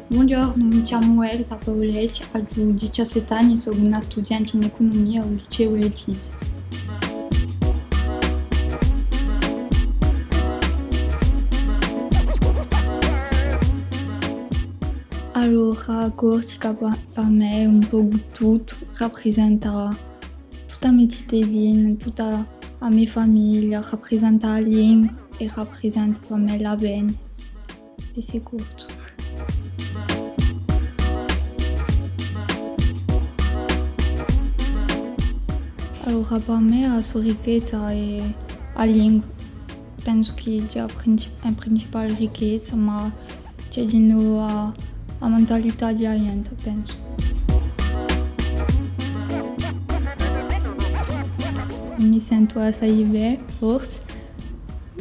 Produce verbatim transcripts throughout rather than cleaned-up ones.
Bonghjornu, mi chjamu Elsa Paoletti, aghju diciassette anni è sò una studiante in ecunumia à u liceu Letizia. Allora, Corsica pa-, pà mè hè un pocu tuttu, raprisenta tutta a me citadina, tutta a me famiglia, raprisenta a lingua è raprisenta pà mè l'avvene di sicuru. Allora, pà mè a so ricchezza hè a lingua. Pensu chì hè a princi-, a principale ricchezza, ma ci hè dinò a, a mentalità di a ghjente, pensu. Mi sentu assai bè, forse,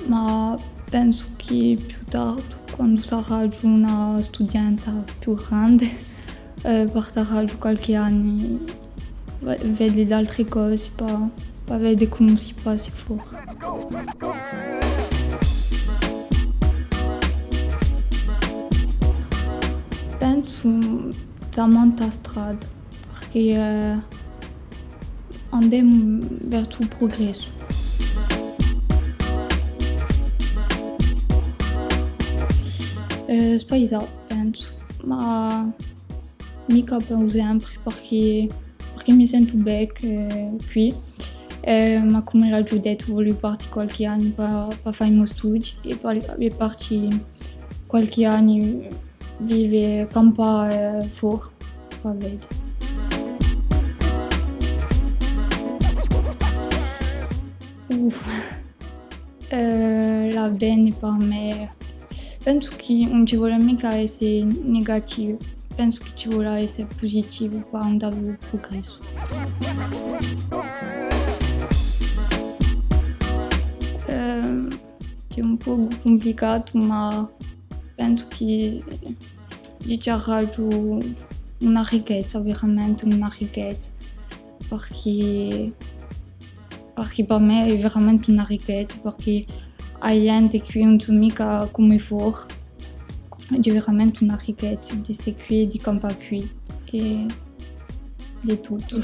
ma pensu chì più tardi, quandu saraghju una studianta più grande, eh, partaraghju qualchì annu, ve-, vede d'altre cose, pà, pà vede cumu si passa fora. Pensu tamanta strada, perchè, eh, andemu versu u prugressu. Eh, spaisà, pensu, ma micca per u sempri, perchè, perchè mi sentu bè, eh, quì. Eh, ma cum'è l'aghju dettu, vogliu parti qualchì annu pà, pà fà i mo studii è pà, è parti qualchì annu vive, campà, eh, fora, pà vede. Uff. Eh, l'avvene pà mè, pensu chì ùn ci vole micca esse negativu, pensu chì ci vole esse pusitivu pà andà in prugressu. Ehm, hè un pocu cumplicatu, ma pensu chì dichjaraghju una ricchezza, veramente una ricchezza, perchè, perchè pà mè hè veramente una ricchezza, perchè a ghjente quì ùn sò micca cum'è fora, hè veramente una ricchezza d'esse quì, di campà quì, è di tuttu.